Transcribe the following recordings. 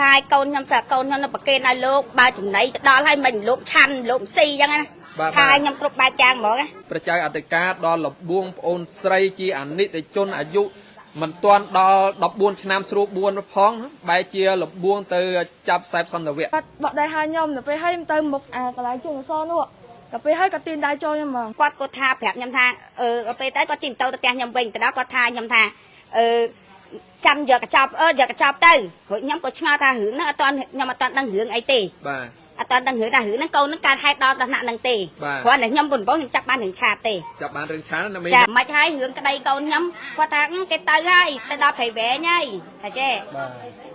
ហើយកូនខ្ញុំស្រាប់កូនខ្ញុំនៅប្រគេនឲ្យលោកបើចំណៃទៅដល់ហើយមិនលោកឆាន់លោកស៊ីអញ្ចឹងណា បាទ ថាឲ្យខ្ញុំគ្រប់បែបយ៉ាងហ្មងណា ព្រះចៅអធិការដល់លបួងប្អូនស្រីជាអនិច្ចជនអាយុមិនទាន់ដល់14ឆ្នាំស្រួល4ផងបែរជាលបួងទៅចាប់ខ្សែសន្ទវៈ គាត់បក់ដៃហើយខ្ញុំដល់ពេលហើយខ្ញុំទៅមុខអាកន្លែងជួងអសនោះដល់ពេលហើយគាត់ទាញដៃចូលខ្ញុំហ្មង គាត់ក៏ថាប្រាប់ខ្ញុំថាអឺដល់ពេលទៅគាត់ជិះម៉ូតូទៅផ្ទះខ្ញុំវិញទៅដល់គាត់ថាខ្ញុំថាអឺចាំយកកញ្ចប់អឺយកកញ្ចប់ទៅរួចខ្ញុំក៏ឆ្ងល់ថារឿងហ្នឹងអត់ទាន់ខ្ញុំអត់ទាន់ដឹងរឿងអីទេ បាទ អត់ទាន់ដឹងរឿងថារឿងហ្នឹងកូនហ្នឹងកើតហេតុដល់ដល់ថ្នាក់ហ្នឹងទេ បាទ គ្រាន់តែខ្ញុំប៉ុណ្ណឹងខ្ញុំចាប់បានរឿងឆាតទេ ចាប់បានរឿងឆានណាមីង ចាមិនហើយរឿងក្តីកូនខ្ញុំគាត់ថាគេទៅហើយទៅដល់ព្រៃវែងហើយថាចេះ បាទ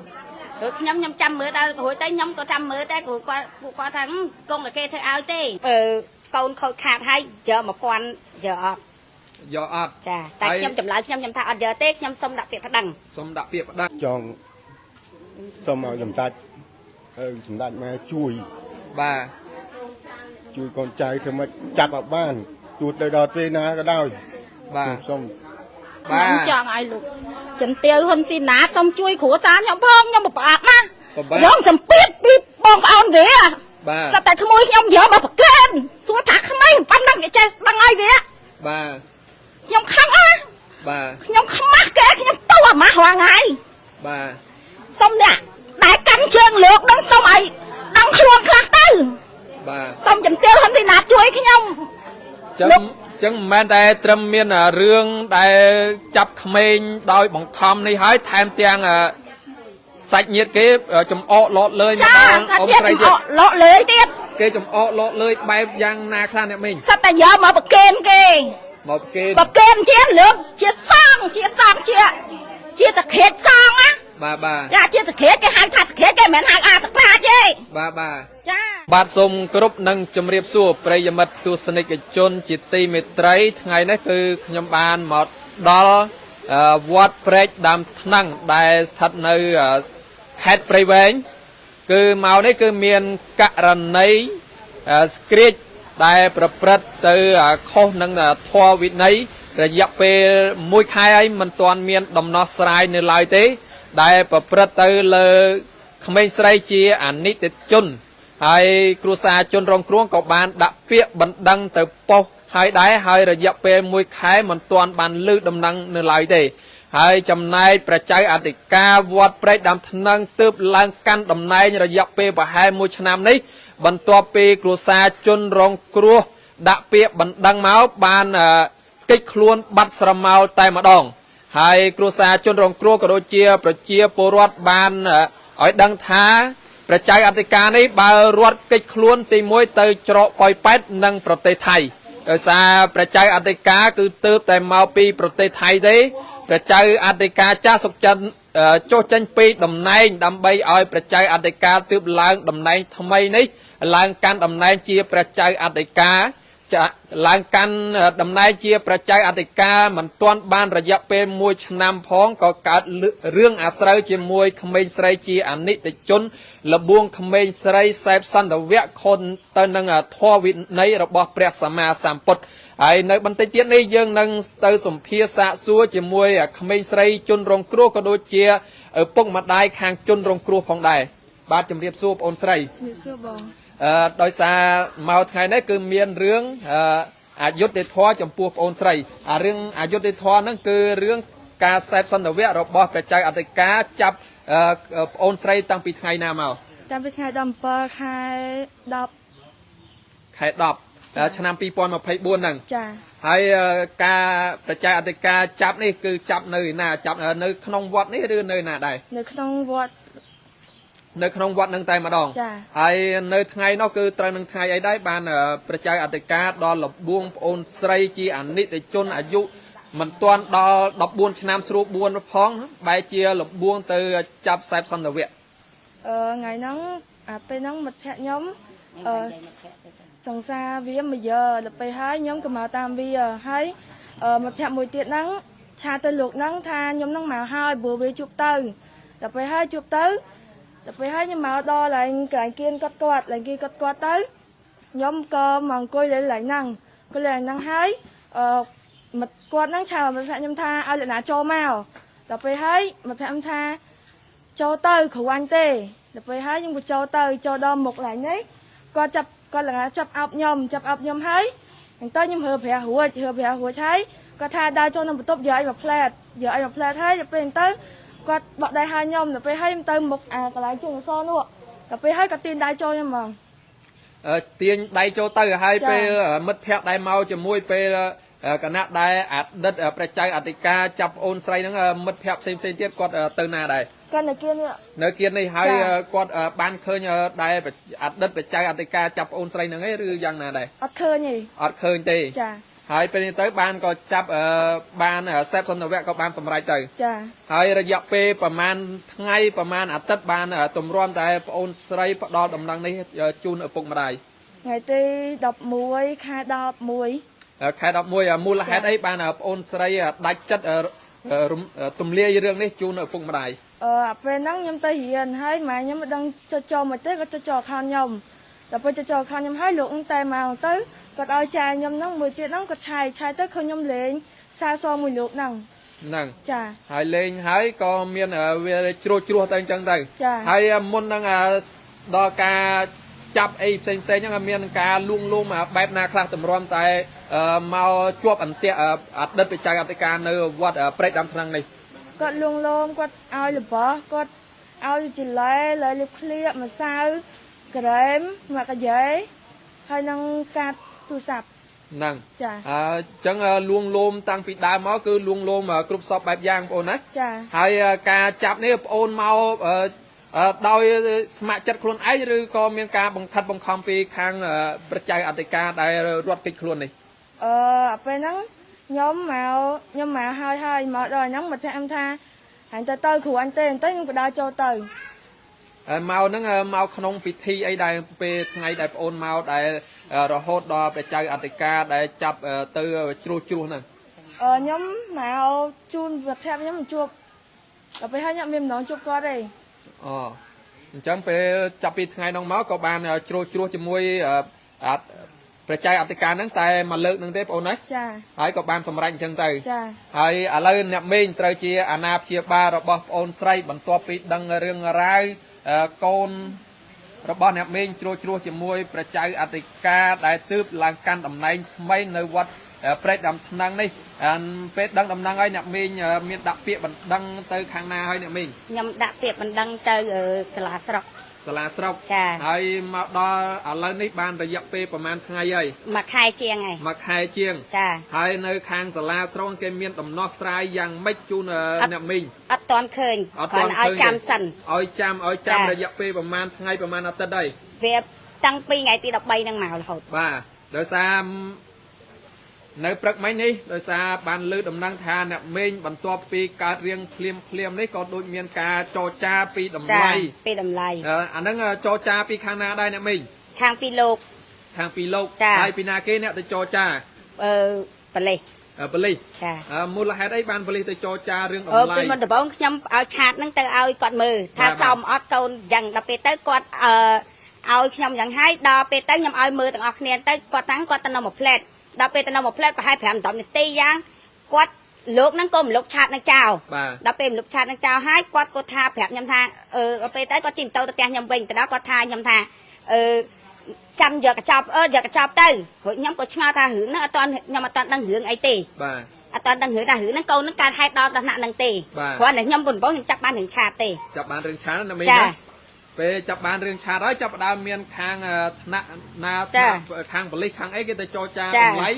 រួចខ្ញុំខ្ញុំចាំមើលដល់រួចទៅខ្ញុំក៏ចាំមើលដែរព្រោះគាត់ពួកគាត់ថាគង់តែគេធ្វើឲ្យទេអឺកូនខូចខាតហើយយក1000យកអត់ យកអត់ ចាតែខ្ញុំចម្លើយខ្ញុំខ្ញុំថាអត់យកទេខ្ញុំសុំដាក់ពាក្យប្តឹង សុំដាក់ពាក្យប្តឹង ចង់សូមឲ្យសម្ដេចឲ្យសម្ដេចម៉ែជួយ បាទ ជួយកូនចៅធ្វើម៉េចចាប់ឲ្យបានទោះទៅដល់ពេលណាក៏ដោយ បាទ ខ្ញុំសូម បាទ ខ្ញុំចង់ឲ្យលោកជំទាវហ៊ុនស៊ីណាតសូមជួយគ្រួសារខ្ញុំផងខ្ញុំពិបាកណាស់ ពិបាក រងសម្ពាធពីបងប្អូនវា បាទ សត្វតែក្មួយខ្ញុំយកមកប្រកេនសួរថាក្មេងប៉ុណ្ណឹងគេចេះដឹងហើយវា បាទ ខ្ញុំខឹងណាស់ បាទ ខ្ញុំខ្មាស់គេខ្ញុំទៅអាម៉ាស់រាល់ថ្ងៃ បាទ សូមអ្នកដែលកាន់ជើងលោកដឹងសូមឲ្យដឹងខ្លួនខ្លះទៅ បាទ សូមជំទាវហ៊ុនស៊ីណាតជួយខ្ញុំ ចឹងចឹងមិនមែនតែត្រឹមមានរឿងដែលចាប់ក្មេងដោយបង្ខំនេះហើយថែមទាំងសាច់ញាតិគេចំអកលត់លើយមក ចា ដល់ សាច់ញាតិ អ៊ំស្រីទៀត ចំអកលក់លើយទៀត គេចំអកលត់លើយបែបយ៉ាងណាខ្លះអ្នកមីង សត្វតែយកមកប្រកេនគេ មកគេ បើគេមិនជាលើកជាសងជាសងជាជាសក្រាចសងណា បាទបាទ ចាជាសក្រាចគេហៅថាសក្រាចគេមិនមែនហៅអាសក្រាចទេ បាទបាទ ចា បាទសូមគោរពនិងជម្រាបសួរប្រិយមិត្តទស្សនិកជន ជាទីមេត្រីថ្ងៃនេះគឺខ្ញុំបានមកដល់វត្តព្រែកដើមថ្នាំងដែលស្ថិតនៅខេត្តព្រៃវែងគឺមកនេះគឺមានករណីស្ក្រាចដែលប្រព្រឹត្តទៅខុសនឹងធម៌វិន័យរយៈពេល1ខែហើយមិនទាន់មានដំណោះស្រាយនៅឡើយទេ ដែលប្រព្រឹត្តទៅលើក្មេងស្រីជាអនិច្ចជន ហើយគ្រួសារជនរងគ្រោះក៏បានដាក់ពាក្យបណ្ដឹងទៅប៉ុស្តិ៍ហើយដែរហើយរយៈពេល1ខែមិនទាន់បានលើកដំណឹងនៅឡើយទេហើយចំណែកព្រះចៅអធិការវត្តព្រែកដើមថ្នឹងទើបឡើងកាន់តំណែងរយៈពេលប្រហែល1ឆ្នាំនេះបន្ទាប់ពីគ្រួសារជនរងគ្រោះដាក់ពាក្យបណ្ដឹងមកបានគេចខ្លួនបាត់ស្រមោលតែម្ដង ហើយគ្រួសារជនរងគ្រោះក៏ដូចជាប្រជាពលរដ្ឋបានឲ្យដឹងថាព្រះចៅអធិការនេះបើរត់គេចខ្លួនទី1ទៅច្រកប៉ោយប៉ែតនិងប្រទេសថៃដោយសារព្រះចៅអធិការគឺទើបតែមកពីប្រទេសថៃទេព្រះចៅអធិការចាស់សុកចិនចុះចេញពីតំណែងដើម្បីឲ្យព្រះចៅអធិការទើបឡើងតំណែងថ្មីនេះឡើងកាន់តំណែងជាព្រះចៅអធិការ ចាឡើងកាន់តំណែងជាព្រះចៅអធិការមិនទាន់បានរយៈពេល1ឆ្នាំផងក៏កើតរឿងអាស្រូវជាមួយក្មេងស្រីជាអនិច្ចជនលបួងក្មេងស្រីសែបសន្ទវៈខុនទៅនឹងធម៌វិន័យរបស់ព្រះសម្មាសម្ពុទ្ធហើយនៅបន្តិចទៀតនេះយើងនឹងទៅសម្ភាសសាកសួរជាមួយក្មេងស្រីជនរងគ្រោះក៏ដូចជាឪពុកម្ដាយខាងជនរងគ្រោះផងដែរបាទជំរាបសួរប្អូនស្រី ជំរាបសួរបង ដោយសារមកថ្ងៃនេះគឺមានរឿងអយុត្តិធម៌ចំពោះប្អូនស្រីអារឿងអយុត្តិធម៌ហ្នឹងគឺរឿងការសែបសន្ទវៈរបស់ព្រះចៅអធិការចាប់ប្អូនស្រីតាំងពីថ្ងៃណាមក តាមពីថ្ងៃ17ខែ10 ខែ10ឆ្នាំ2024ហ្នឹង ចា ហើយការព្រះចៅអធិការចាប់នេះគឺចាប់នៅឯណាចាប់នៅក្នុងវត្តនេះឬនៅណាដែរ នៅក្នុងវត្ត នៅក្នុងវត្តនឹងតែម្ដង ចា៎ ហើយនៅថ្ងៃនោះគឺត្រូវនឹងថ្ងៃអីដែរបានព្រះចៅអធិការដល់លបួងប្អូនស្រីជាអនិច្ចជនអាយុមិនទាន់ដល់14ឆ្នាំស្រួល4ផងបែរជាលបួងទៅចាប់ខ្សែសន្ទវៈ អឺថ្ងៃហ្នឹងអាពេលហ្នឹងមិត្តភក្តិខ្ញុំអឺសង្សារវាមកយើដល់ពេលហើយខ្ញុំក៏មកតាមវាហើយអឺមិត្តភក្តិមួយទៀតហ្នឹងឆាទៅលោកហ្នឹងថាខ្ញុំហ្នឹងមកហើយព្រោះវាជួបទៅដល់ពេលហើយជួបទៅដល់ពេលហើយខ្ញុំមកដល់កន្លែងកន្លែងគៀនគាត់គាត់កន្លែងគៀនគាត់គាត់ទៅខ្ញុំក៏មកអង្គុយលើកន្លែងហ្នឹងអង្គុយលើកន្លែងហ្នឹងហើយអឺមិត្តគាត់ហ្នឹងឆាមកមិត្តភក្តិខ្ញុំថាឲ្យលក្ខណាចូលមកដល់ពេលហើយមិត្តភក្តិខ្ញុំថា ចូលទៅគ្រូអញទេដល់ពេលហើយខ្ញុំក៏ចូលទៅចូលដល់មុខឡើងនេះគាត់ចាប់គាត់ឡើងចាប់អោបខ្ញុំចាប់អោបខ្ញុំហើយហ្នឹងទៅខ្ញុំរើប្រាស់រួចរើប្រាស់រួចហើយគាត់ថាដើរចូលក្នុងបន្ទប់យកឲ្យមកផ្លែតយកឲ្យមកផ្លែតហើយដល់ពេលហ្នឹងទៅគាត់បក់ដៃហើយខ្ញុំដល់ពេលហើយខ្ញុំទៅមុខអាកន្លែងជួងអសនោះដល់ពេលហើយគាត់ទាញដៃចូលខ្ញុំហ្មង ទាញដៃចូលទៅហើយ ចា ពេលមិត្តភ័ក្តិដែលមកជាមួយពេលគណៈដែលអតីតព្រះចៅអធិការចាប់ប្អូនស្រីហ្នឹងមិត្តភ័ក្តិផ្សេងផ្សេងៗទៀតគាត់ទៅណាដែរ គាត់នៅគៀននេះ នៅគៀននេះហើយ ចា គាត់បានឃើញដែលអតីតព្រះចៅអធិការចាប់ប្អូនស្រីហ្នឹងឯងឬយ៉ាងណាដែរ អត់ឃើញទេ អត់ឃើញទេ ចា ហើយពេលនេះទៅបានក៏ចាប់បានសេពសន្ទវៈក៏បានសម្រេចទៅ ចា ហើយរយៈពេលប្រហែលថ្ងៃប្រហែលអាទិត្យបានទម្រាំតែប្អូនស្រីផ្ដល់ដំណឹងនេះជូនឪពុកម្ដាយ ថ្ងៃទី11ខែ11 ខែ11មូលហេតុអីបានប្អូនស្រីដាច់ចិត្តទម្លាយរឿងនេះជូនឪពុកម្ដាយ អាពេលហ្នឹងខ្ញុំទៅរៀនហើយម៉ែខ្ញុំមិនដឹងចុចចូលមកទេគាត់ចុចចូល account ខ្ញុំដល់ពេលចុចចូល account ខ្ញុំហើយលោកហ្នឹងតែមកទៅគាត់ឲ្យចាយខ្ញុំហ្នឹងមួយទៀតហ្នឹងគាត់ឆែកឆែកទៅឃើញខ្ញុំលេងសារសមួយលោកហ្នឹង ហ្នឹង ចា ហើយលេងហើយក៏មានវាជ្រួសជ្រោះទៅអញ្ចឹងទៅ ចា ហើយមុនហ្នឹងដល់ការចាប់អីផ្សេងផ្សេងហ្នឹងមានការលួងលោមបែបណាខ្លះទម្រាំតែមកជាប់អន្ទាក់អតីតបច្ច័យអធិការនៅវត្តព្រែកដើមថ្នាំងនេះ គាត់លួងលោមគាត់ឲ្យរបស់គាត់ឲ្យចលែលែលៀបក្លៀកម្សៅក្រែមមកកាយ៉េហើយនឹងកាតទូរស័ព្ទ ហ្នឹង ចា អញ្ចឹងលួងលោមតាំងពីដើមមកគឺលួងលោមគ្រប់សពបែបយ៉ាងបងប្អូនណា ចា ហើយការចាប់នេះបងអូនមកដោយស្ម័គ្រចិត្តខ្លួនឯងឬក៏មានការបង្ខិតបង្ខំពីខាងប្រជាអធិការដែលរត់គេចខ្លួននេះ អាពេលហ្នឹងខ្ញុំមកខ្ញុំមកហើយហើយមកដល់ហ្នឹងមកថាខ្ញុំថាអញទៅទៅគ្រូអញទេអញទៅខ្ញុំក៏ដើរចូលទៅ ហើយមកហ្នឹងមកក្នុងពិធីអីដែលពេលថ្ងៃដែលបងអូនមកដែលរហូតដល់ប្រជាអធិការដែលចាប់ទៅជ្រុះជ្រុះហ្នឹង ខ្ញុំមកជូនប្រភពខ្ញុំមកជួបដល់ពេលហើយខ្ញុំអត់មានម្ដងជួបគាត់ទេ អូអញ្ចឹងពេលចាប់ពីថ្ងៃហ្នឹងមកក៏បានជ្រុះជ្រុះជាមួយអត់ប្រជាអធិការហ្នឹងតែមកលើកហ្នឹងទេបងអូនណា ចា ហើយក៏បានសម្រេចអញ្ចឹងទៅ ចា ហើយឥឡូវអ្នកមេងត្រូវជាអាណាព្យាបាលរបស់ប្អូនស្រីបន្ទាប់ពីដឹងរឿងរ៉ាវកូនរបស់អ្នកមេងជ្រួសជ្រោះជាមួយព្រះចៅអធិការដែលទើបឡើងកាន់តំណែងថ្មីនៅវត្តព្រែកដើមថ្នាំងនេះពេលដឹងដំណឹងហើយអ្នកមេងមានដាក់ពាក្យបណ្ដឹងទៅខាងណាហើយអ្នកមេង ខ្ញុំដាក់ពាក្យបណ្ដឹងទៅសាលាស្រុក សាលាស្រុក ចា ហើយមកដល់ឥឡូវនេះបានរយៈពេលប្រហែលថ្ងៃហើយ មួយខែជាងហើយ មួយខែជាង ចា ហើយនៅខាងសាលាស្រុកគេមានដំណោះស្រាយយ៉ាងម៉េចជូនអ្នកមីង អត់តាន់ឃើញ អត់ គ្រាន់ ទាន់ ឲ្យចាំសិន ឲ្យចាំឲ្យចាំ ចា រយៈពេលប្រហែលថ្ងៃប្រហែលអាទិត្យហើយ វាតាំងពីថ្ងៃទី13ហ្នឹងមករហូត បាទដោយសារនៅព្រឹកមិញនេះដោយសារបានលើដំណឹងថាអ្នកមេងបន្ទាប់ពីកើតរៀងភ្លាមភ្លាមនេះក៏ដូចមានការចរចាពីតម្ ចា លៃ ពីតម្លៃ អាហ្នឹងចរចាពីខាងណាដែរអ្នកមេង ខាងពីលោក ខាងពីលោក ចា ហើយពីណាគេអ្នកទៅចរចា ប៉លិស ប៉លិស ចា មូលហេតុអីបានប៉លិសទៅចរចារឿង អឺ តម្លៃ ពីមុនដំបូងខ្ញុំឲ្យឆាតហ្នឹងទៅឲ្យគាត់មើលថា បាទ សមអត់កូនយ៉ាងដល់ពេលទៅគាត់ឲ្យខ្ញុំយ៉ាងហើយដល់ពេលទៅខ្ញុំឲ្យមើលទាំងអស់គ្នាទៅគាត់តាំងគាត់ទៅនៅមួយផ្លែតដល់ពេលទៅនៅមួយផ្លែតប្រហែល5 10នាទីយ៉ាងគាត់លោកហ្នឹងក៏មិនលុបឆាតហ្នឹងចោល បាទ ដល់ពេលមិនលុបឆាតហ្នឹងចោលហើយគាត់ក៏ថាប្រាប់ខ្ញុំថាដល់ពេលទៅគាត់ជិះម៉ូតូទៅផ្ទះខ្ញុំវិញទៅដល់គាត់ថាខ្ញុំថាអឺចាំយកកញ្ចប់យកកញ្ចប់ទៅរួចខ្ញុំក៏ឆ្ងល់ថារឿងហ្នឹងអត់ទាន់ខ្ញុំអត់ទាន់ដឹងរឿងអីទេ បាទ អត់ទាន់ដឹងរឿងថារឿងហ្នឹងកូនហ្នឹងកើតហេតុដល់ថ្នាក់ហ្នឹងទេ បាទ គ្រាន់តែខ្ញុំប៉ុនបងខ្ញុំចាប់បានរឿងឆាតទេ ចាប់បានរឿងឆាតណាមេង ចា ណាពេលចាប់បានរឿងឆាតហើយចាប់ផ្ដើមមានខាងថ្នាក់ណា ចា ថ្នាក់ខាងប៉លិសខាងអីគេទៅចរចា ចា តម្លៃ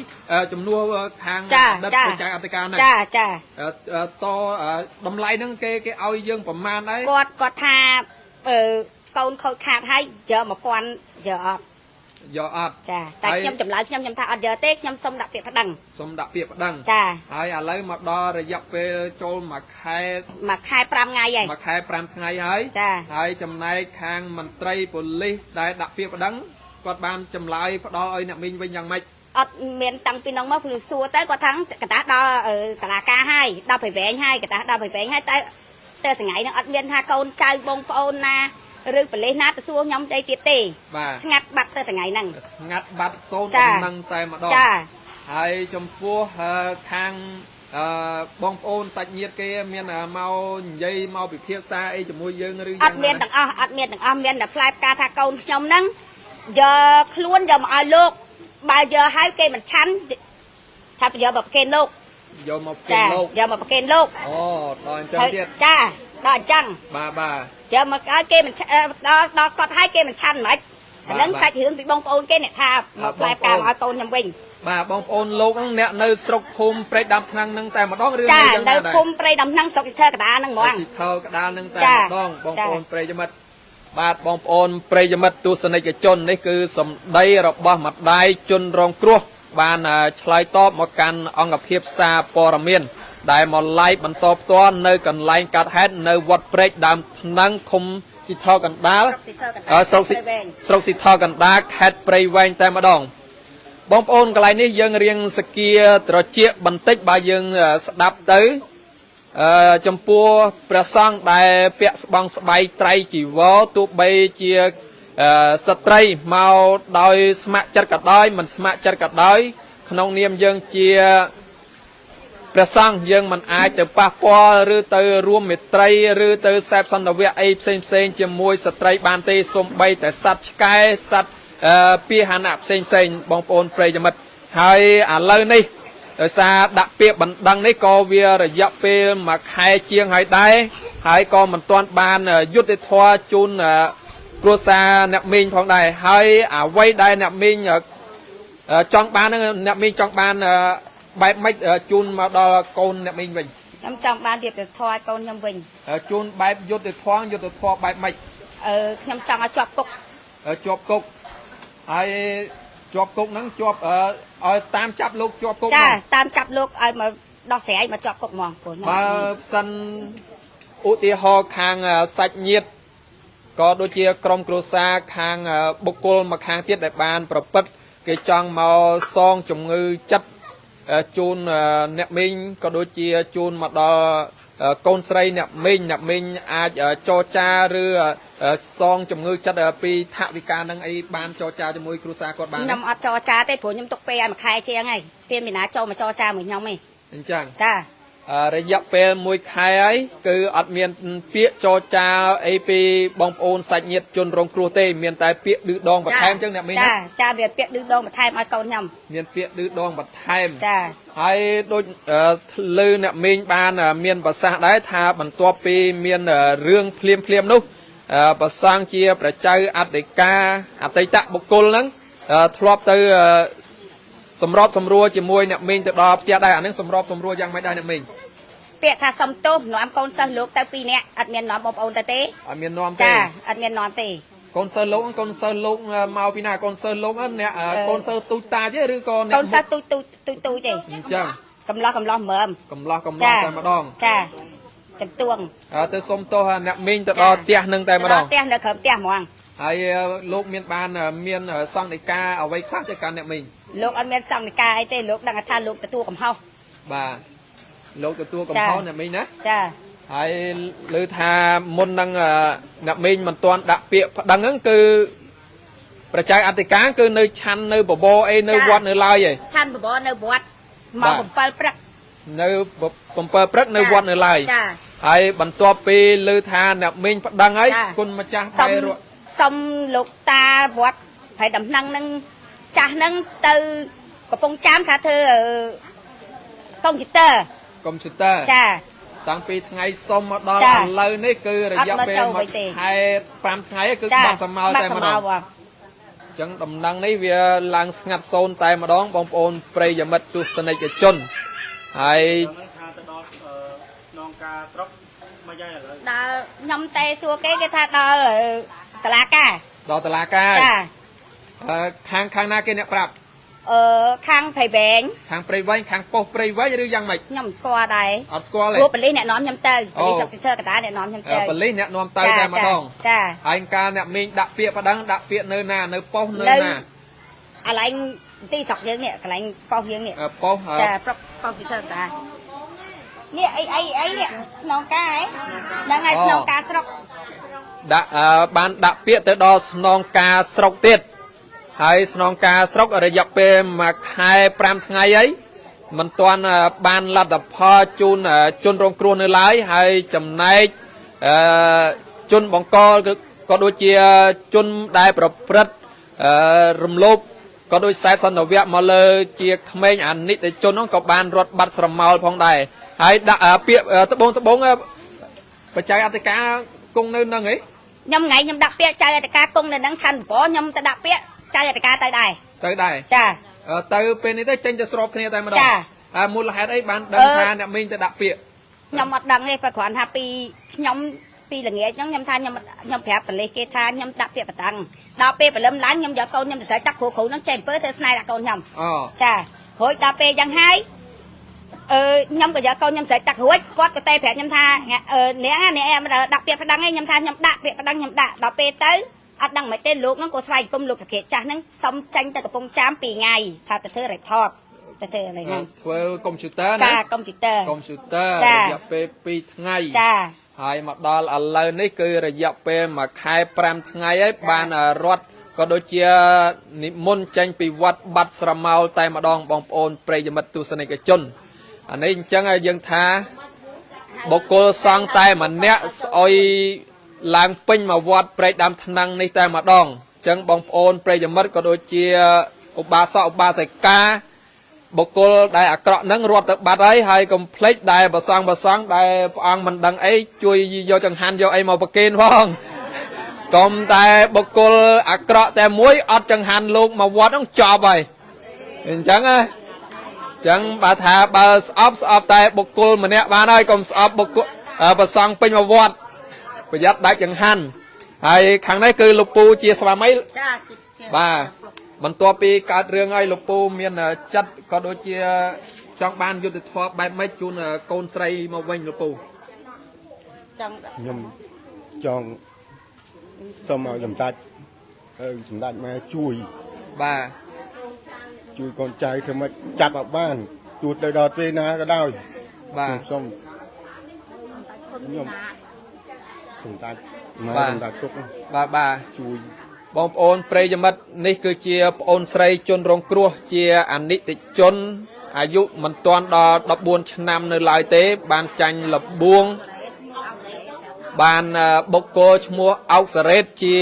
ជំនួសខាង ចា ដិត ចា ប្រជាអធិការហ្នឹង ចាចា តតម្លៃហ្នឹងគេគេឲ្យយើងប្រមាណដែរ គាត់គាត់ថាកូនខូចខាតហើយយក1000យកអត់ យកអត់ ចាតែ ហើយ ខ្ញុំចម្លើយខ្ញុំខ្ញុំថាអត់យកទេខ្ញុំសុំដាក់ពាក្យប្តឹង សុំដាក់ពាក្យប្តឹង ចា ហើយឥឡូវមកដល់រយៈពេលចូលមួយខែ មួយខែ5ថ្ងៃហើយ មួយខែ5ថ្ងៃហើយ ចា ហើយចំណែកខាងមន្ត្រីប៉ូលីសដែលដាក់ពាក្យប្តឹងគាត់បានចម្លើយផ្ដល់ឲ្យអ្នកមីងវិញយ៉ាងម៉េច អត់មានតាំងពីនោះមកព្រោះសួរទៅគាត់ថាកតាដល់តឡាការហើយដល់ប្រវែងហើយកតាដល់ប្រវែងហើយតែតែសងៃហ្នឹងអត់មានថាកូនចៅបងប្អូនណាឬប៉ូលីសណាទៅសួរខ្ញុំអីទៀតទេ បាទ ស្ងាត់បាត់ទៅថ្ងៃហ្នឹង ស្ងាត់បាត់សូន្យ ចា ដំណឹងតែម្ដង ចា ហើយចំពោះខាង បងប្អូនសាច់ញាតិគេមានមកនិយាយមកពិភាក្សាអីជាមួយយើងឬ អត់មានទាំងអស់អត់មានទាំងអស់មានតែផ្លែផ្កាថាកូនខ្ញុំហ្នឹងយកខ្លួនយកមកឲ្យលោកបើយកឲ្យគេមិនឆាន់ថាយកមកប្រគេនលោក យកមកគេ ចា លោក យកមកប្រគេនលោក អូដល់អញ្ចឹងទៀត ចាដល់អញ្ចឹង បាទបាទ យកមកឲ្យគេមិនឆាដល់ដល់គាត់ឲ្យគេមិនឆាន់មិនអាហ្នឹងសាច់រឿងពីបងប្អូនគេអ្នកថាមកផ្លែផ្កាមកឲ្យកូនខ្ញុំវិញ បាទបងប្អូនលោកហ្នឹងអ្នកនៅស្រុកភូមិព្រែកដើមថ្នាំងហ្នឹងតែម្ដងឬ ចា នៅយ៉ាង នៅ ណាដែរ ភូមិព្រៃដំណឹងស្រុកសិទ្ធិកដាហ្នឹងហ្មង ស៊ីថើកដាលហ្នឹងតែ ចា ម្ដងបង ចា ប្អូនប្រិយមិត្តបាទបងប្អូនប្រិយមិត្តទស្សនិកជននេះគឺសម្ដីរបស់ម្ដាយជនរងគ្រោះបានឆ្លើយតបមកកាន់អង្គភាពសារព័ត៌មាន ដែលមក live បន្តផ្ទាល់នៅកន្លែងកាត់ហេតុនៅវត្តព្រែកដើមថ្នាំងឃុំស៊ីថកណ្ដាល ស្រុកស៊ីធកណ្ដាល អឺស្រុកស៊ី ព្រៃវែង ស្រុកស៊ីថកណ្ដាលខេត្តព្រៃវែងតែម្ដង បងប្អូនកន្លែងនេះយើងរៀងសគាត្រចៀកបន្តិចបើយើងស្ដាប់ទៅចំពោះព្រះសង្ឃដែលពាក់ស្បង់ស្បៃត្រៃជីវរទោះបីជាស្ត្រីមកដោយស្ម័គ្រចិត្តក៏ដោយមិនស្ម័គ្រចិត្តក៏ដោយក្នុងនាមយើងជាព្រះសង្ឃយើងមិនអាចទៅប៉ះពាល់ឬទៅរួមមេត្រីឬទៅសេពសន្ទវៈអីផ្សេងផ្សេងៗជាមួយស្ត្រីបានទេសូម្បីតែសត្វឆ្កែសត្វពាហនៈផ្សេងផ្សេងៗបងប្អូនប្រិយមិត្តហើយឥឡូវនេះដោយសារដាក់ពាក្យបណ្ដឹងនេះក៏វារយៈពេលមួយខែជាងហើយដែរហើយក៏មិនទាន់បានយុត្តិធម៌ជូនគ្រួសារអ្នកមីងផងដែរហើយអ្វីដែលអ្នកមីងចង់បានហ្នឹងអ្នកមីងចង់បានបែបម៉េចជូនមកដល់កូនអ្នកមីងវិញ ខ្ញុំចង់បានរៀបធម៌ឲ្យកូនខ្ញុំវិញ ជូនបែបយុត្តិធម៌យុត្តិធម៌បែបម៉េច ខ្ញុំចង់ឲ្យជាប់គុក ជាប់គុកហើយជាប់គុកហ្នឹងជាប់ឲ្យតាមចាប់លោកជាប់គុក ចា ហ្នឹង តាមចាប់លោកឲ្យមកដោះស្រាយមកជាប់គុកហ្មងព្រោះខ្ញុំ បើផ្សិនឧទាហរណ៍ខាងសាច់ញាតិក៏ដូចជាក្រុមគ្រួសារខាងបុគ្គលមកខាងទៀតដែលបាន ប្រព្រឹត្តគេចង់មកសងជំងឺចិត្តជូនអ្នកមីងក៏ដូចជាជូនមកដល់កូនស្រីអ្នកមីងអ្នកមីងអាចចរចាឬសងជំងឺចិត្តពីថវិកានឹងអីបានចរចាជាមួយគ្រួសារគាត់បាន ខ្ញុំអត់ចរចាទេព្រោះខ្ញុំទុកពេលឲ្យមួយខែជាងហើយពេលមានណាចូលមកចរចាមួយខ្ញុំឯង អញ្ចឹង ចា រយៈពេលមួយខែហើយគឺអត់មានពាក្យចរចាអីពីបងប្អូនសាច់ញាតិជនរងគ្រោះទេមានតែពាក្យឌឺដងបន្ថែមអញ្ចឹងអ្នកមីងណា ចាចាវាពាក្យឌឺដងបន្ថែមឲ្យកូនខ្ញុំ មានពាក្យឌឺដងបន្ថែម ចា ហើយដូចលើអ្នកមីងបានមានប្រសាសន៍ដែរថាបន្ទាប់ពីមានរឿងភ្លាមភ្លាមៗនោះប្រសង់ជាព្រះចៅអធិការអតីតបុគ្គលហ្នឹងធ្លាប់ទៅសម្របសម្រួលជាមួយអ្នកមីងទៅដល់ផ្ទះដែរអាហ្នឹងសម្របសម្រួលយ៉ាងម៉េចដែរអ្នកមីង ពាក្យថាសុំទោសនាំកូនសិស្សលោកទៅពីរនាក់អត់មាននាំបងប្អូនទៅទេ អត់មាននាំទេ ចាអត់មាននាំទេ កូនសិស្សលោកហ្នឹងកូនសិស្សលោកមកពីណាកូនសិស្សលោកហ្នឹងអ្នកកូនសិស្សទូចតាចទេឬក៏អ្នក កូនសិស្សទូចទូចទូចទូចទេ អញ្ចឹង កំឡោះកំឡោះមើម កំឡោះកំឡោះតែម្ដង ចាចំទួង ទៅសុំទោសអ្នកមីងទៅដល់ផ្ទះនឹងតែម្ដង ទៅដល់ផ្ទះនៅក្រោមផ្ទះហ្មង ហើយលោកមានបានមានសង្ឃដីកាអ្វីខ្លះទៅកាន់អ្នកមីង លោកអត់មានសង្ឃនិកាអីទេលោកដឹងថាលោកទទួលកំហុស បាទលោកទទួលកំហុសអ្នកមីងណា ចា ហើយឮថាមុននឹងអ្នកមីងមិនទាន់ដាក់ពាក្យប្តឹងហ្នឹងគឺប្រជាអធិការគឺនៅឆាន់នៅបបរអីនៅវត្តនៅឡើយឯង ឆាន់បបរនៅវត្តម៉ោង7ព្រឹក នៅ7ព្រឹកនៅវត្តនៅឡើយ ចា ហើយបន្ទាប់ពីឮថាអ្នកមីងប្តឹងហើយ ចា គុណម្ចាស់ សុំ បែររក សុំលោកតាវត្តហើយដំណឹងនឹងចាស់នឹងទៅកំពង់ចាមថាធ្វើកុំព្យូទ័រ កុំព្យូទ័រ ចា តាំងពីថ្ងៃសុំមកដល់ ចា ឥឡូវនេះគឺរយៈ អត់មក ពេល ចូលវិញទេ មួយខែ5ថ្ងៃគឺ ចា បាត់សមោលតែម្ដង បាត់ហ្មង អញ្ចឹងដំណឹងនេះវាឡើងស្ងាត់សូន្យតែម្ដងបងប្អូនប្រិយមិត្តទស្សនិកជនហើយ ហ្នឹងថាទៅដល់នងការស្រុកមកយ៉ាងឥឡូវ ដល់ខ្ញុំតែសួរគេគេថាដល់តឡាការ ដល់តឡាការ ចា ខាងណាគេអ្នកប្រាប់ ខាងព្រៃវែង ខាងព្រៃវែងខាងប៉ុស្តិ៍ព្រៃវែងឬយ៉ាងម៉េច ខ្ញុំមិនស្គាល់ដែរ អត់ស្គាល់ទេ ព្រោះប៉ូលីសអ្នកនាំខ្ញុំទៅ អូ ប៉ូលីសសុកទីធ្វើកតាអ្នកនាំខ្ញុំទៅ ប៉ូលីសអ្នកនាំទៅតែម្ដង ចា ហើយកាលអ្នកមីងដាក់ពាក្យប្តឹងដាក់ពាក្យនៅណានៅប៉ុស្តិ៍នៅ នៅ ណា កន្លែងទីស្រុកយើងនេះកន្លែងប៉ុស្តិ៍យើងនេះ ប៉ុស្តិ៍ ចាប្រុកប៉ុស្តិ៍ស៊ីធ្វើកតានេះអីអីអីនេះស្នងការហ៎ហ្នឹងហើយស្នងការស្រុក ដាក់បានដាក់ពាក្យទៅដល់ស្នងការស្រុកទៀតហើយស្នងការស្រុករយៈពេលមួយខែ5ថ្ងៃហើយ មិនទាន់បានលទ្ធផលជូនជនរងគ្រោះនៅឡើយហើយចំណែកអឺជនបង្កក៏ដូចជាជនដែលប្រព្រឹត្តអឺរំលោភក៏ដូចខ្សែសន្នវៈមកលើជាក្មេងអនិច្ចជនហ្នឹងក៏បានរត់បាត់ស្រមោលផងដែរហើយដាក់ពាក្យត្បូងត្បូងបច្ច័យអធិការគង់នៅនឹងហី ខ្ញុំថ្ងៃខ្ញុំដាក់ពាក្យចៅអធិការគង់នៅនឹងឆាន់បខ្ញុំទៅដាក់ពាក្យចៅអធិការទៅដែរ ទៅដែរ ចា ទៅពេលនេះទៅចេញទៅស្របគ្នាតែម្ដង ចា ហើយមូលហេតុអីបានដឹងថាអ្នកមីងទៅដាក់ពាក្យ ខ្ញុំអត់ដឹងទេព្រោះគ្រាន់ថាពីខ្ញុំពីល្ងាចហ្នឹងខ្ញុំថាខ្ញុំខ្ញុំប្រាប់ប៉ូលីសគេថាខ្ញុំដាក់ពាក្យបណ្ដឹងដល់ពេលព្រលឹមឡើងខ្ញុំយកកូនខ្ញុំទៅស្រែកតាក់គ្រូគ្រូហ្នឹងចេះអំពើធ្វើស្នេហ៍ដាក់កូនខ្ញុំ អូ ចារួចដល់ពេលយ៉ាងហើយអឺខ្ញុំក៏យកកូនខ្ញុំស្រែកតាក់រួចគាត់ក៏តែប្រាប់ខ្ញុំថាអឺអ្នកណាអ្នកឯងមិនដាក់ពាក្យប្តឹងឯងខ្ញុំថាខ្ញុំដាក់ពាក្យប្តឹងខ្ញុំដាក់ដល់ពេលទៅអត់ដឹងមិនទេលោកហ្នឹងក៏ស្វែងគុំលោកសក្តិចាស់ហ្នឹងសុំចេញទៅកំពង់ចាម2ថ្ងៃថាទៅធ្វើ report ទៅធ្វើอะไรហ្នឹង ធ្វើកុំព្យូទ័រណា ចាកុំព្យូទ័រ កុំព្យូទ័រ ចា រយៈពេល2ថ្ងៃ ចា ហើយមកដល់ឥឡូវនេះគឺរយៈពេល1ខែ5ថ្ងៃហើយបានរត់ក៏ដូចជានិមន្តចេញពីវត្តបាត់ស្រមោលតែម្ដងបងប្អូនប្រិយមិត្តទស្សនិកជនអានេះអញ្ចឹងឲ្យយើងថាបុគ្គលសង្ឃតែម្នាក់ស្អុយឡើងពេញមកវត្តព្រែកដើមថ្នាំងនេះតែម្ដងអញ្ចឹងបងប្អូនប្រិយមិត្តក៏ដូចជាឧបាសកឧបាសិកា បុគ្គលដែលអាក្រក់ហ្នឹងរត់ទៅបាត់ហើយហើយកុំភ្លេចដែលប្រសងប្រសងដែលព្រះអង្គមិនដឹងអីជួយយកចង្ហាន់យកអីមកប្រគេនផងកុំតែបុគ្គលអាក្រក់តែមួយអត់ចង្ហាន់លោកមកវត្តហ្នឹងចប់ហើយអញ្ចឹងណាអញ្ចឹងបើថាបើស្អប់ស្អប់តែបុគ្គលម្នាក់បានហើយកុំស្អប់បុគ្គលប្រសងពេញមកវត្តប្រយ័ត្នដាច់ចង្ហាន់ហើយខាងនេះគឺលោកពូជាស្វាមី ចា បាទបន្ទាប់ពីកើតរឿងហើយលោកពូមានចិត្តក៏ដូចជាចង់បានយុត្តិធម៌បែបម៉េចជូនកូនស្រីមកវិញលោកពូ ចង់ ខ្ញុំចង់សូមឲ្យសម្ដេចសម្ដេចម៉ែជួយ បាទ ជួយកូនចៅធ្វើម៉េចចាប់ឲ្យបានទោះទៅដល់ពេលណាក៏ដោយ បាទ ខ្ញុំសូមខ្ញុំសម្ដេចម៉ែ បាទ សម្ដេចទុក បាទបាទ ជួយ បងប្អូនប្រិយមិត្តនេះគឺជាប្អូនស្រីជនរងគ្រោះជាអនិច្ចជនអាយុមិនទាន់ដល់14ឆ្នាំនៅឡើយទេ បានចាញ់លបួង បានបុគ្គលឈ្មោះអោកសារ៉េតជា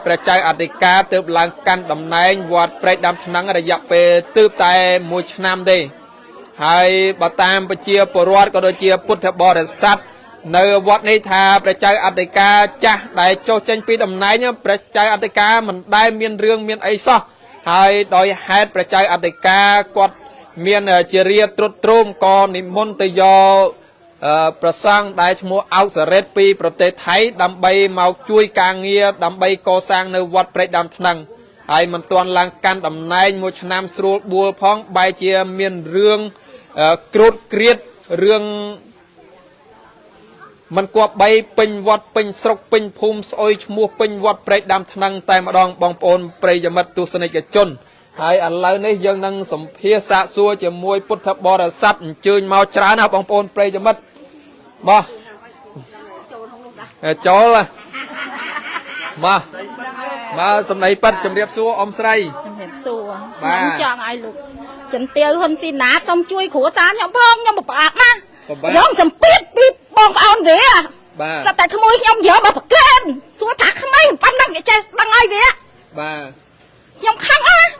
ព្រះចៅអធិការទើបឡើងកាន់តំណែងវត្តព្រែកដើមថ្នាំងរយៈពេលទើបតែមួយឆ្នាំទេហើយបើតាមប្រជាពលរដ្ឋក៏ដូចជាពុទ្ធបរិស័ទនៅវត្តនេះថាព្រះចៅអធិការចាស់ដែលចុះចេញពីតំណែងព្រះចៅអធិការមិនដែលមានរឿងមានអីសោះហើយដោយហេតុព្រះចៅអធិការគាត់មានជារាត្រុតត្រោមក៏និមន្តទៅយក ប្រសង់ដែលឈ្មោះអោកសារ៉េតពីប្រទេសថៃដើម្បីមកជួយការងារដើម្បីកសាងនៅវត្តព្រែកដើមថ្នាំងហើយមិនទាន់ឡើងកាន់តំណែងមួយឆ្នាំស្រួលបួលផងបែរជាមានរឿងគ្រោតគ្រៀតរឿងមិនគប្បីពេញវត្តពេញស្រុកពេញភូមិស្អុយឈ្មោះពេញវត្តព្រែកដើមថ្នាំងតែម្ដងបងប្អូនប្រិយមិត្តទស្សនិកជនហើយឥឡូវនេះយើងនឹងសម្ភាសសាកសួរជាមួយពុទ្ធបរិស័ទអញ្ជើញមកច្រើនណាស់បងប្អូនប្រិយមិត្ត បោះចូលមកមកសម្ដីប៉ិតជំរាបសួរអ៊ំស្រី ជំរាបសួរ បាទ ខ្ញុំចង់ឲ្យលោកជំទាវហ៊ុនស៊ីណាតសូមជួយគ្រួសារខ្ញុំផងខ្ញុំពិបាកណាស់ ពិបាក ខ្ញុំសម្ពាធពីបងប្អូនវា បាទ សត្វតែក្មួយខ្ញុំយកមកប្រកេនសួរថាក្មេងប៉ុណ្ណឹងគេចេះដឹងឲ្យវា បាទ ខ្ញុំខឹងណាស់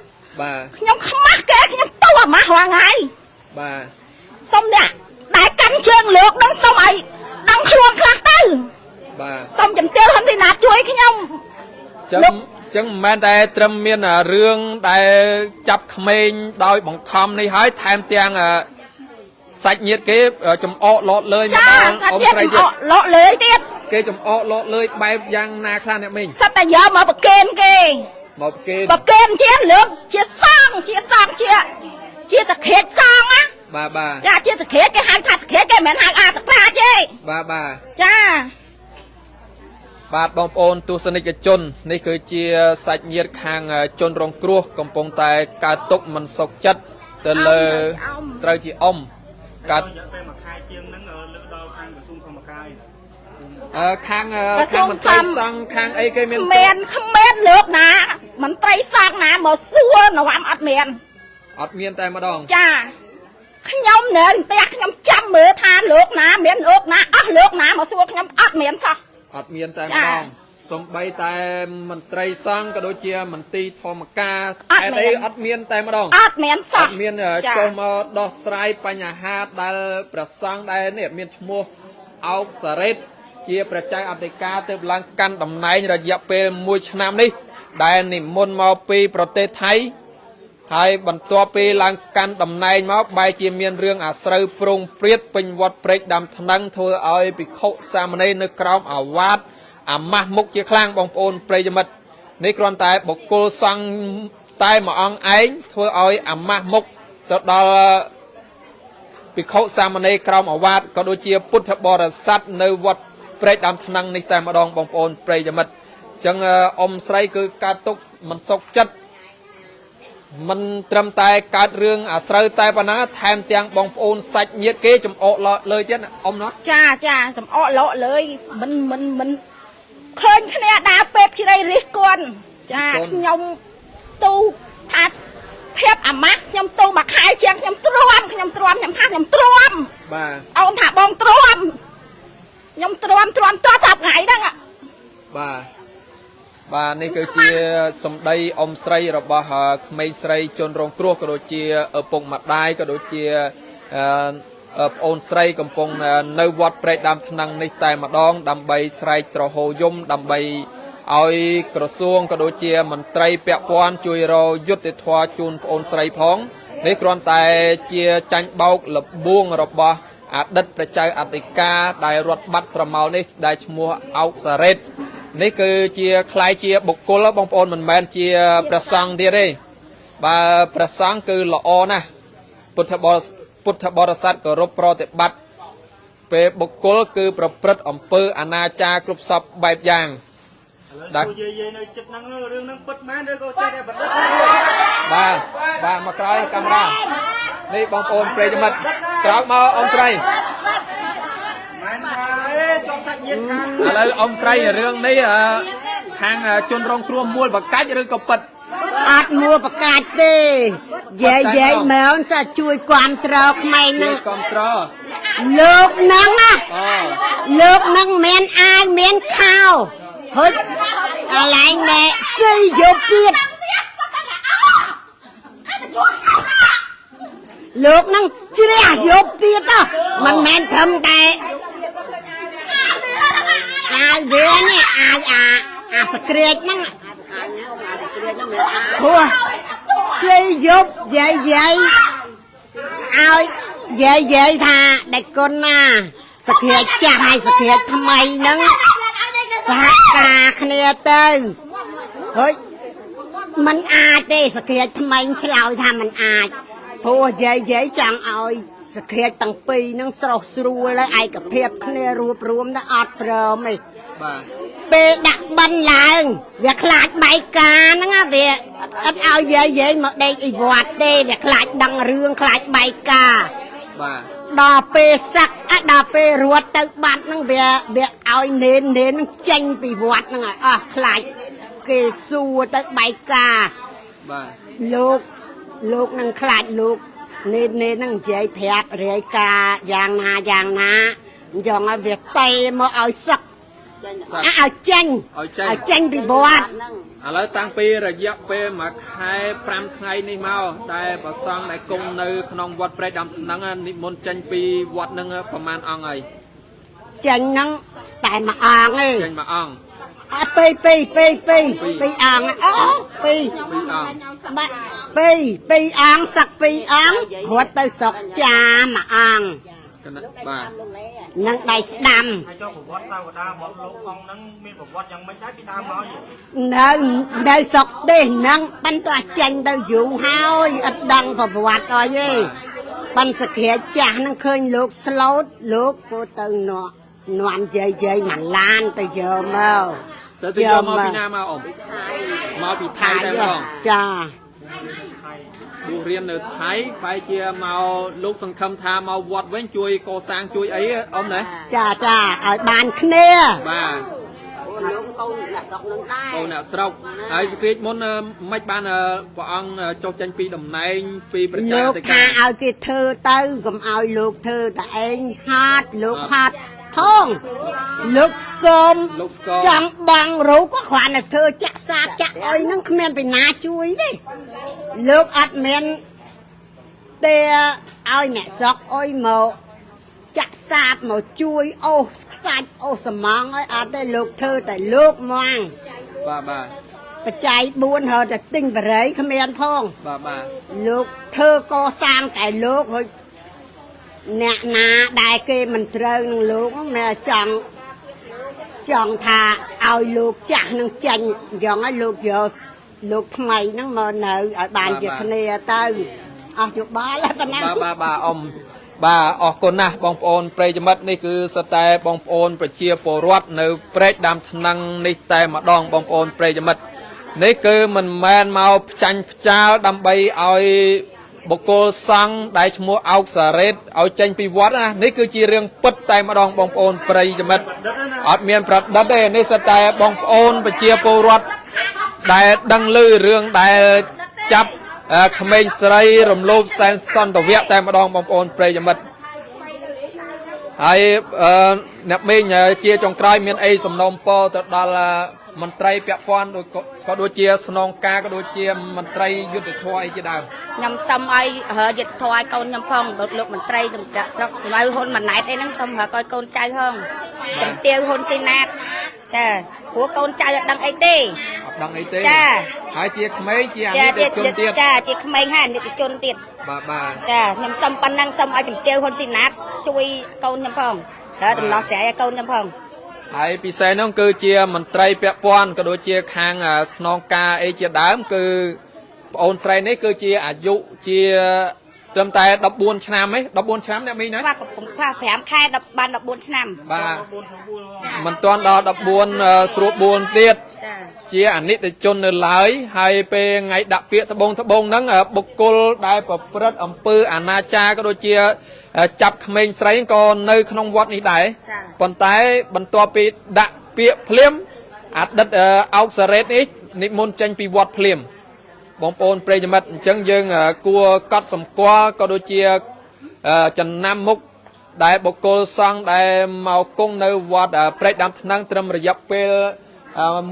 បាទ ខ្ញុំខ្មាស់គេខ្ញុំទៅអាម៉ាស់រាល់ថ្ងៃ បាទ សូមអ្នកដែលកាន់ជើងលោកនឹងសូមឲ្យដឹងខ្លួនខ្លះទៅ បាទ សូមជំទាវហ៊ុនស៊ីណាតជួយខ្ញុំ ចឹងចឹងមិនមែនតែត្រឹមមានរឿងដែលចាប់ក្មេងដោយបង្ខំនេះហើយថែមទាំងសាច់ញាតិគេចំអកលត់លើយមក ចា ដល់ សាច់ អ៊ំស្រីទៀត ញាតិចំអកលក់លើយទៀត គេចំអកលត់លើយបែបយ៉ាងណាខ្លះអ្នកមីង សត្វតែយកមកប្រកេនគេ មកគេ ប្រកេនជាលើកជាសងជាសងជាជាសក្រិតសងណា បាទបាទ ចាជាសក្រិតគេហៅថាសក្រិតគេមិនមែនហៅអាសក្រាចទេ បាទបាទ ចា បាទបងប្អូនទស្សនិកជន នេះគឺជាសាច់ញាតិខាងជនរងគ្រោះកំពុងតែកើតទុក្ខមិនសុខចិត្តទៅលើត្រូវជាអ៊ំកើត រយៈពេលមួយខែជាងហ្នឹងលើដល់ខាងក្រសួងធម្មកាយ ខាងខាងមន្ត្រីសង្ឃខាងអីគេមាន គ្មានគ្មានលើកណាមន្ត្រីសងណាមកសួរនវំអត់មាន អត់មានតែម្ដង ចា ខ្ញុំនៅផ្ទះខ្ញុំចាំមើលថាលោកណាមានលោកណាអស់លោកណាមកសួរខ្ញុំអត់មានសោះ អត់មានតែ ចា ម្ដងសំបីតែមន្ត្រីសង្ឃក៏ដូចជាមន្ទីរធម្មការ អត់មាន អីអត់មានតែម្ដង អត់មានសោះ អត់មាន ចា ចុះមកដោះស្រាយបញ្ហាដែលព្រះសង្ឃដែលនេះមានឈ្មោះអោកសារ៉េតជាព្រះចៅអធិការទើបឡើងកាន់តំណែងរយៈពេល1ឆ្នាំនេះ ដែលនិមន្តមកពីប្រទេសថៃហើយបន្ទាប់ពីឡើងកាន់តំណែងមកបែរជាមានរឿងអាស្រូវប្រងព្រាតពេញវត្តព្រែកដាំថ្នឹងធ្វើឲ្យភិក្ខុសាមណេរនៅក្រោមអាវាតអាម៉ាស់មុខជាខ្លាំងបងប្អូនប្រិយមិត្តនេះគ្រាន់តែបុគ្គលសង្ឃតែមួយអង្គឯងធ្វើឲ្យអាម៉ាស់មុខទៅដល់ភិក្ខុសាមណេរក្រោមអាវាតក៏ដូចជាពុទ្ធបរិស័ទនៅវត្តព្រែកដើមថ្នឹងនេះតែម្ដងបងប្អូនប្រិយមិត្តអញ្ចឹងអ៊ំស្រីគឺកើតទុកមិនសុខចិត្ត មិនត្រឹមតែកើតរឿងអាស្រូវតែប៉ុណ្ណាថែមទាំងបងប្អូនសាច់ញាតិគេចំអកលើទៀតណាអ៊ំណា ចាចាសំអកលក់លើយមិនមិនមិនឃើញគ្នាដើរពេបជ្រៃរិះគន់ចាខ្ញុំទូថាភាពអាម៉ាស់ខ្ញុំទូមួយខែជាងខ្ញុំទ្រាំខ្ញុំទ្រាំខ្ញុំថាខ្ញុំទ្រាំ បាទ អូនថាបងទ្រាំខ្ញុំទ្រាំទ្រាំតតថ្ងៃហ្នឹង បាទបាទនេះគឺជាសម្ដីអ៊ំស្រីរបស់ក្មេងស្រីជនរងគ្រោះក៏ដូចជាឪពុកម្ដាយក៏ដូចជាប្អូនស្រីកំពុងនៅវត្តព្រែកដើមថ្នាំងនេះតែម្ដងដើម្បីស្រែកទ្រហោយំដើម្បីឲ្យក្រសួងក៏ដូចជាមន្ត្រីពាក់ព័ន្ធជួយរកយុត្តិធម៌ជូនប្អូនស្រីផងនេះគ្រាន់តែជាចាញ់បោកលបួងរបស់អតីតព្រះចៅអធិការដែលរត់បាត់ស្រមោលនេះដែលឈ្មោះអោកសារ៉េតនេះគឺជាคล้ายជាបុគ្គលបងប្អូនមិនមែនជាព្រះសង្ឃទៀតទេបើព្រះសង្ឃគឺល្អណាស់ពុទ្ធបរិស័ទគោរពប្រតិបត្តិពេលបុគ្គលគឺប្រព្រឹត្តអំពើអនាចារគ្រប់សពបែបយ៉ាង ឥឡូវសួរយាយយាយនៅចិត្តហ្នឹងរឿងហ្នឹងពិតមែនឬក៏ចេះតែបណ្ឌិត បាទបាទមកក្រោយកាមេរ៉ានេះបងប្អូនប្រិយមិត្តក្រោកមកអ៊ំស្រី មែនថាអេចង់សាច់ញាតិខាង ឥឡូវអ៊ំស្រីរឿងនេះខាងជនរងគ្រោះមួលបកាច់ឬក៏ពិត អត់មួប្រកាច់ទេយាយយាយមែនសាជួយគ្រប់ត្រក្មេង ជួយ ហ្នឹង គ្រប់ត្រ លោកហ្នឹងណា អូ លោកហ្នឹងមានអាវមានខោហុចអាឡែងណែស៊ីយប់ទៀតលោកហ្នឹងជ្រះយប់ទៀតហ៎មិនមែនត្រឹមតែអាវវានេះអាវអាសក្រាចហ្នឹងព្រោះស៊ីយប់យាយយាយឲ្យយាយយាយថាដេចគុណណាសក្រាចចាស់ហើយសក្រាចថ្មីហ្នឹងសហការគ្នាទៅហុចមិនអាចទេសក្រាចថ្មីឆ្លើយថាមិនអាចព្រោះយាយយាយចង់ឲ្យសក្រាចទាំងពីរហ្នឹងស្រស់ស្រួលហើយឯកភាពគ្នារួបរวมទៅអត់ព្រមទេ បាទ ពេលដាក់បិណ្ឌឡើងវាខ្លាចបែកការហ្នឹងណាវាអត់ឲ្យយាយយាយមកដេកអីវត្តទេវាខ្លាចដឹងរឿងខ្លាចបែកការ បាទ ដល់ពេលសឹកអ่ะដល់ពេលរត់ទៅបាត់ហ្នឹងវាវាឲ្យនេននេនហ្នឹងចេញពីវត្តហ្នឹងឲ្យអស់ខ្លាចគេសួរទៅបែកការ បាទ លោកលោកនឹងខ្លាចលោកនេននេនហ្នឹងនិយាយប្រាប់រាយការណ៍យ៉ាងណាយ៉ាងណាអញ្ចឹងឲ្យវាតេមកឲ្យសឹក សឹក អ่ะឲ្យចេញ ឲ្យចេញ ឲ្យចេញពីវត្ត ឥឡូវតាំងពីរយៈពេលមួយខែ5ថ្ងៃនេះមកដែលប្រសង់ដែលគង់នៅក្នុងវត្តព្រែកដើមថ្នឹងនិមន្តចេញពីវត្តហ្នឹងប្រហែលអង្គហើយ ចេញហ្នឹងតែមួយអង្គទេ ចេញមួយអង្គ អ่ะពីរពីរពីរពីរពីរអង្គអូពីរ ពីរអង្គ បាក់ពីរពីរអង្គសឹកពីរអង្គរត់ទៅស្រុកចាមួយអង្គ កណ្ណាបាទ នឹងដៃស្ដាំ ហើយចុះប្រវត្តិសាវតារបស់លោកអង្គហ្នឹងមានប្រវត្តិយ៉ាងម៉េចដែរពីដើមមកយី នៅនៅស្រុកទេសហ្នឹងបានទៅចេញទៅយូរហើយអត់ដឹងប្រវត្តិអីទេបានសក្រាចាស់ហ្នឹងឃើញលោកស្លូតលោកក៏ទៅនាំនាំយាយយាយមួយឡានទៅយកមក ទៅទៅយកមកពីណាមកអ៊ំមកពីថៃតែម្ដង ចា បួសរៀននៅថៃបែរជាមកលោកសង្ឃឹមថាមកវត្តវិញជួយកសាងជួយអីអ៊ំណា ចាចាឲ្យបានគ្នា បាទ លោក កូនអ្នកស្រុកនឹងដែរ កូនអ្នកស្រុកហើយសក្រាចមុនមិនបានព្រះអង្គចុះចេញពីតំណែងពីប្រជា លោក ធិការ ថាឲ្យគេធ្វើទៅកុំឲ្យលោកធ្វើតែឯងហត់លោកហត់ផងលោកស្គម លោកស្គម ចង់បងរូបក៏គ្រាន់តែធ្វើចាក់សាបចាក់អុយហ្នឹងគ្មានពីណាជួយទេលោកអត់មានទេឲ្យអ្នកស្រុកអុយមកចាក់សាបមកជួយអូសខ្សាច់អូសសំងអីអត់ទេលោកធ្វើតែលោកហ្មង បាទបាទ បច្ច័យ4រហូតតែទិញបរិយគ្មានផង បាទបាទ លោកធ្វើកសាងតែលោកហើយអ្នកណាដែលគេមិនត្រូវនឹងលោកហ្នឹងមែនចង់ចង់ថាឲ្យលោកចាស់នឹងចាញ់អញ្ចឹងហើយលោកយកលោកថ្មីហ្នឹងមកនៅឲ្យបានជាគ្នាទៅអស់យោបល់ហើយប៉ុណ្ណឹង បាទបាទបាទអ៊ំបាទអរគុណណាស់បងប្អូនប្រិយមិត្តនេះគឺសុទ្ធតែបងប្អូនប្រជាពលរដ្ឋនៅព្រែកដើមថ្នាំងនេះតែម្ដងបងប្អូនប្រិយមិត្តនេះគឺមិនមែនមកផ្ចាញ់ផ្ចាលដើម្បីឲ្យបុគ្គលសង្ឃដែលឈ្មោះអោកសារ៉េតឲ្យចេញពីវត្តណានេះគឺជារឿងពិតតែម្ដងបងប្អូនប្រិយមិត្ត បណ្ឌិតណា អត់មានប្រឌិតទេនេះសុទ្ធតែបងប្អូនប្រជាពលរដ្ឋដែលដឹងឮរឿងដែលចាប់ក្មេងស្រីរំលោភសែនសន្តវៈតែម្ដងបងប្អូនប្រិយមិត្តហើយអ្នកមីងជាចុងក្រោយមានអីសំណូមពរទៅដល់មន្ត្រីពាក់ព័ន្ធដូចក៏ដូចជាស្នងការក៏ដូចជាមន្ត្រីយុត្តិធម៌អីជាដើម ខ្ញុំសុំឲ្យរើយុទ្ធធម៌ឲ្យកូនខ្ញុំផងលោកមន្ត្រីតម្រាក់ស្រុកស្មៅហ៊ុនម៉ាណែតអីហ្នឹងសុំរើឲ្យកូនចៅផងជំទាវហ៊ុនស៊ីណាតចាព្រោះកូនចៅអត់ដឹងអីទេ អត់ដឹងអីទេ ចា ហើយជាក្មេងជាអ ចា និច្ចជនទៀត ចាជាក្មេងហើយអនិច្ចជនទៀត បាទបាទ ចាខ្ញុំសុំប៉ុណ្ណឹងសុំឲ្យជំទាវហ៊ុនស៊ីណាតជួយកូនខ្ញុំផងត្រូវដំណោះស្រាយឲ្យកូនខ្ញុំផង ហើយពិសេសនោះគឺជាមន្ត្រីពាក់ព័ន្ធក៏ដូចជាខាងស្នងការអីជាដើមគឺប្អូនស្រីនេះគឺជាអាយុជាត្រឹមតែ14ឆ្នាំឯង14ឆ្នាំអ្នកមីងណា ខ្វះខ្វះ5ខែ10បាន14ឆ្នាំ បាទ 4 9 មិនទាន់ដល់14ស្រួល4ទៀត ចា ជាអនិច្ចជននៅឡើយហើយពេលថ្ងៃដាក់ពាក្យត្បូងត្បូងហ្នឹងបុគ្គលដែលប្រព្រឹត្តអំពើអនាចារក៏ដូចជាចាប់ក្មេងស្រីក៏នៅក្នុងវត្តនេះដែរប៉ុន្តែបន្ទាប់ពីដាក់ពាក្យភ្លាមអតីតអោកសារ៉េតនេះនិមន្តចេញពីវត្តភ្លាមបងប្អូនប្រិយមិត្តអញ្ចឹងយើងគួរកត់សម្គាល់ក៏ដូចជាចំណាំមុខដែលបុគ្គលសង្ឃដែលមកគង់នៅវត្តព្រែកដើមថ្នាំងត្រឹមរយៈពេល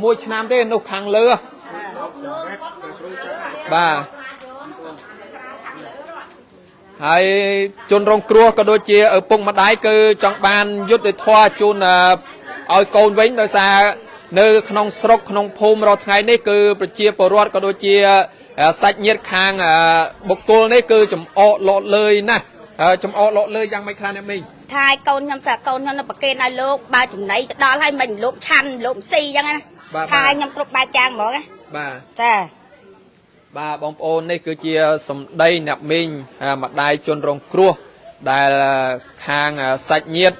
មួយឆ្នាំទេនោះខាងលើបាទហើយជនរងគ្រោះក៏ដូចជាឪពុកម្ដាយគឺចង់បានយុត្តិធម៌ជូនឲ្យកូនវិញដោយសារនៅក្នុងស្រុកក្នុងភូមិរាល់ថ្ងៃនេះគឺប្រជាពលរដ្ឋក៏ដូចជាសាច់ញាតិខាងបុគ្គលនេះគឺចំអកលក់លើយណាស់ចំអកលក់លើយយ៉ាងម៉េចខ្លះអ្នកមីង ថាឲ្យកូនខ្ញុំស្រាប់កូនខ្ញុំនៅប្រគេនឲ្យលោកបើចំណៃទៅដល់ហើយមិនលោកឆាន់លោកស៊ីអញ្ចឹងណាថាឲ្យខ្ញុំគ្រប់បែបយ៉ាងហ្មងណា បាទ ចា បាទបងប្អូននេះគឺជាសម្ដីអ្នកមីងម្ដាយជនរងគ្រោះដែលខាងសាច់ញាតិ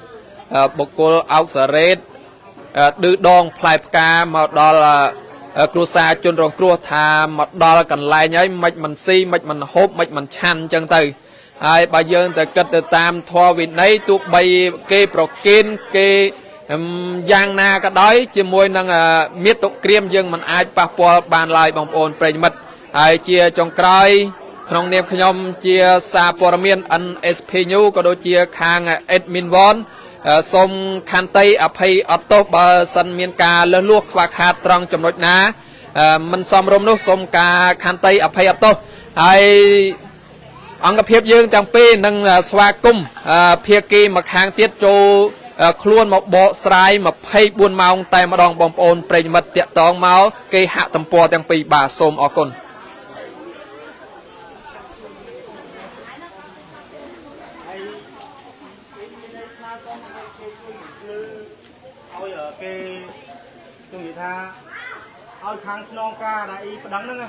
បុគ្គលអោកសារ៉េតឌឺដងផ្លែផ្កាមកដល់គ្រួសារជនរងគ្រោះថាមកដល់កន្លែងហើយមិនមិនស៊ីមិនមិនហូបមិនមិនឆាន់អញ្ចឹងទៅហើយបើយើងទៅគិតទៅតាមធម៌វិន័យទោះបីគេប្រគិនគេយ៉ាងណាក៏ដោយជាមួយនឹងមាតុក្រៀមយើងមិនអាចប៉ះពាល់បានឡើយបងប្អូនប្រិយមិត្តហើយជាចុងក្រោយក្នុងនាមខ្ញុំជាសារព័ត៌មាន NSP News ក៏ដូចជាខាង Admin One សូមខន្តីអភ័យអត់ទោសបើសិនមានការលើសលួសខ្វះខាតត្រង់ចំណុចណាមិនសមរម្យនោះសូមការខន្តីអភ័យអត់ទោសហើយអង្គភាពយើងទាំងពីរនឹងស្វាគមន៍ភាគីមកខាងទៀតចូលខ្លួនមកបកស្រាយ24ម៉ោងតែម្ដងបងប្អូនប្រិយមិត្តតាក់តងមកគេហាក់ទំព័រទាំងពីរបាទសូមអរគុណ ស្នើសុំឲ្យគេជួយលើឲ្យគេចង់និយាយថាឲ្យខាងស្នងការដែលអ៊ីប្តឹងហ្នឹង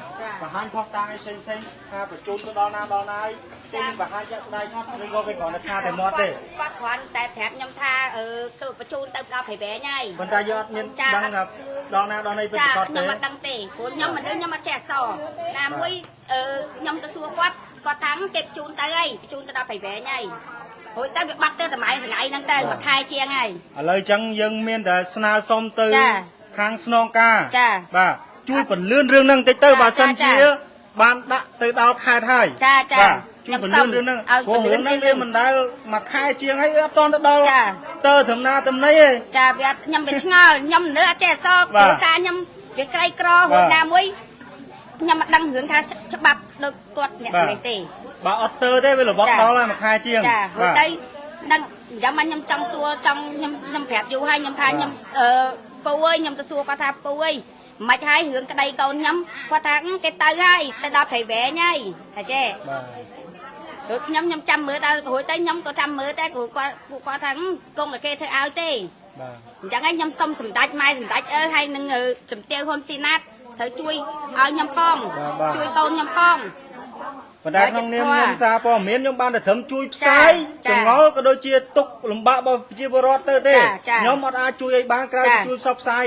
បង្ហាញផុសតាងអីផ្សេងផ្សេងថាបញ្ជូនទៅដល់ណាដល់ណាអីគេនឹងបង្ហាញជាក់ស្ដែងអត់ឬក៏គេគ្រាន់តែថាតែមាត់ទេ គាត់គ្រាន់តែប្រាប់ខ្ញុំថាអឺគឺបញ្ជូនទៅដល់ព្រៃវែងហើយ ប៉ុន្តែយើងអត់មានដឹងថាដល់ណាដល់ណីពិត ចា ប្រាកដទេ ខ្ញុំអត់ដឹងទេព្រោះខ្ញុំមិនដឹងខ្ញុំអត់ចេះអក្សរណាមួយអឺខ្ញុំទៅសួរគាត់គាត់ថាគេបញ្ជូនទៅហើយបញ្ជូនទៅដល់ព្រៃវែងហើយរួចទៅវាបាត់ទៅសម័យថ្ងៃហ្នឹងទៅមួយខែជាងហើយ ឥឡូវអញ្ចឹងយើងមានតែស្នើសុំទៅ ចា ខាងស្នងការ ចា បាទជួយពន្លឿនរឿងហ្នឹងបន្តិចទៅ ចា បើសិន ចា ជាបានដាក់ទៅដល់ខេត្តហើយ ចាចា បាទជួយពន្លឿនរឿងហ្នឹង ខ្ញុំ ព្រោះ សុំឲ្យពន្លឿ រឿងហ្នឹង ន វាមិនដែលមួយខែជាងហើយអត់តន់ទៅដល់ ចា ទៅត្រឹមណាត្រឹមណីទេ ចាវាអត់ខ្ញុំវាឆ្ងល់ខ្ញុំនៅអត់ចេះអក្សរ បាទ គ្រួសារខ្ញុំវាក្រីក្ររួច បាទ ណាមួយខ្ញុំមិនដឹងរឿងថាច្បាប់ដូចគាត់អ្នក បាទ នេះទេ បើអត់ទៅទេវារបត់ ចា ដល់ហើយមួយខែជាង ចារួច បាទ ទៅដឹងយ៉ាងម៉េចខ្ញុំចង់សួរចង់ខ្ញុំខ្ញុំប្រាប់យូរហើយខ្ញុំថា បាទ ខ្ញុំអឺពូអើយខ្ញុំទៅសួរគាត់ថាពូអើយមិនហើយរឿងក្តីកូនខ្ញុំគាត់ថាគេទៅហើយទៅដល់ព្រៃវែងហើយថាចេះ បាទ រួចខ្ញុំខ្ញុំចាំមើលដល់រួចទៅខ្ញុំក៏ចាំមើលដែរព្រោះគាត់ពួកគាត់ថាគង់តែគេធ្វើឲ្យទេ បាទ អញ្ចឹងហើយខ្ញុំសុំសម្ដេចម៉ែសម្ដេចអើហើយនឹងជំទាវហ៊ុនស៊ីណាតត្រូវជួយឲ្យខ្ញុំផងជួយកូនខ្ញុំផង ប៉ុន្តែក្នុងនាមខ្ញុំសារព័ត៌មានខ្ញុំបានតែត្រឹមជួយផ្សាយ ចា ចង្អល់ក៏ដូចជាទុកលំបាករបស់ប្រជាពលរដ្ឋទៅទេ ចាចា ខ្ញុំអត់អាចជួយអីបានក្រៅ ចា ពីជួយផ្សព្វផ្សាយ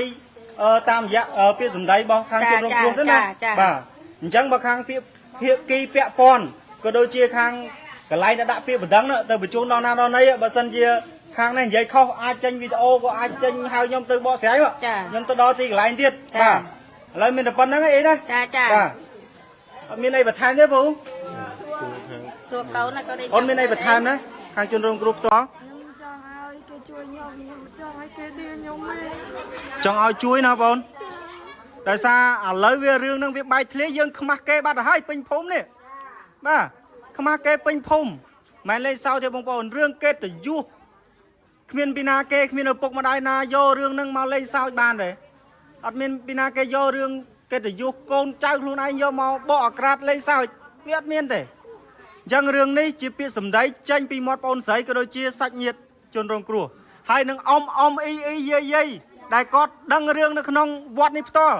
តាមរយៈពាក្យសម្ដីរបស់ខាង ចា ជនរងគ្រោះទៅណា ចាចា បាទអញ្ចឹងបើខាងពាក្យភាគីពាក់ព័ន្ធក៏ដូចជាខាងកន្លែងដែលដាក់ពាក្យបណ្ដឹងនោះទៅបញ្ជូនដល់ណាដល់ណីបើសិនជាខាងនេះនិយាយខុសអាចចេញវីដេអូក៏អាចចេញហៅខ្ញុំទៅបកស្រាយមក ចា ខ្ញុំទៅដល់ទីកន្លែងទៀត ចា បាទឥឡូវមានតែប៉ុណ្្នឹងឯងអីណា ចាចា បាទអត់មានអីបន្ថែមទេពូ សួរកូនណាកូន អូនមានអីបន្ថែមណាខាងជនរងគ្រោះផ្ទាល់ ខ្ញុំចង់ឲ្យគេជួយខ្ញុំខ្ញុំចង់ឲ្យគេឌឺខ្ញុំទេ ចង់ឲ្យជួយណាបងដោយសារឥឡូវវារឿងហ្នឹងវាបែកធ្លាយយើងខ្មាស់គេបាត់ទៅហើយពេញភូមិនេះបាទខ្មាស់គេពេញភូមិមិនលេងសើចទេបងប្អូនរឿងគេតយុះគ្មានពីណាគេគ្មានឪពុកម្ដាយណាយករឿងហ្នឹងមកលេងសើចបានទេអត់មានពីណាគេយករឿងគេតយុះកូនចៅខ្លួនឯងយកមកបកអាក្រាតលេងសើចវាអត់មានទេ អញ្ចឹងរឿងនេះជាពាក្យសម្ដីចេញពីមាត់ប្អូនស្រីក៏ដូចជាសាច់ញាតិជនរងគ្រោះហើយនឹងអ៊ំអ៊ំអ៊ីអ៊ីយាយយាយដែលគាត់ដឹងរឿងនៅក្នុងវត្តនេះផ្ទាល់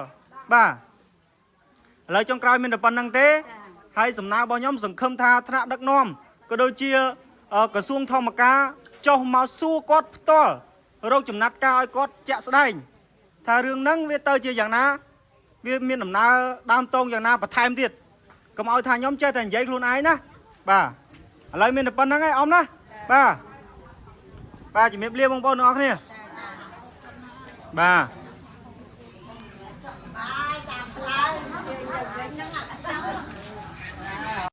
បាទឥឡូវចុងក្រោយមានតែប៉ុណ្្នឹងទេហើយសំណើរបស់ខ្ញុំសង្ឃឹមថាថ្នាក់ដឹកនាំក៏ដូចជាក្រសួងធម្មការចុះមកសួរគាត់ផ្ទាល់រកចំណាត់ការឲ្យគាត់ជាក់ស្ដែងថារឿងហ្នឹងវាទៅជាយ៉ាងណាវាមានដំណើរដើមតងយ៉ាងណាបន្ថែមទៀត កុំឲ្យថាខ្ញុំចេះតែនិយាយខ្លួនឯងណាបាទឥឡូវមានតែប៉ុណ្្នឹងឯងអ៊ំណាបាទបាទជំរាបលាបងប្អូនទាំងអស់គ្នាបាទ បាយតាមផ្លូវយើងទៅវិញហ្នឹង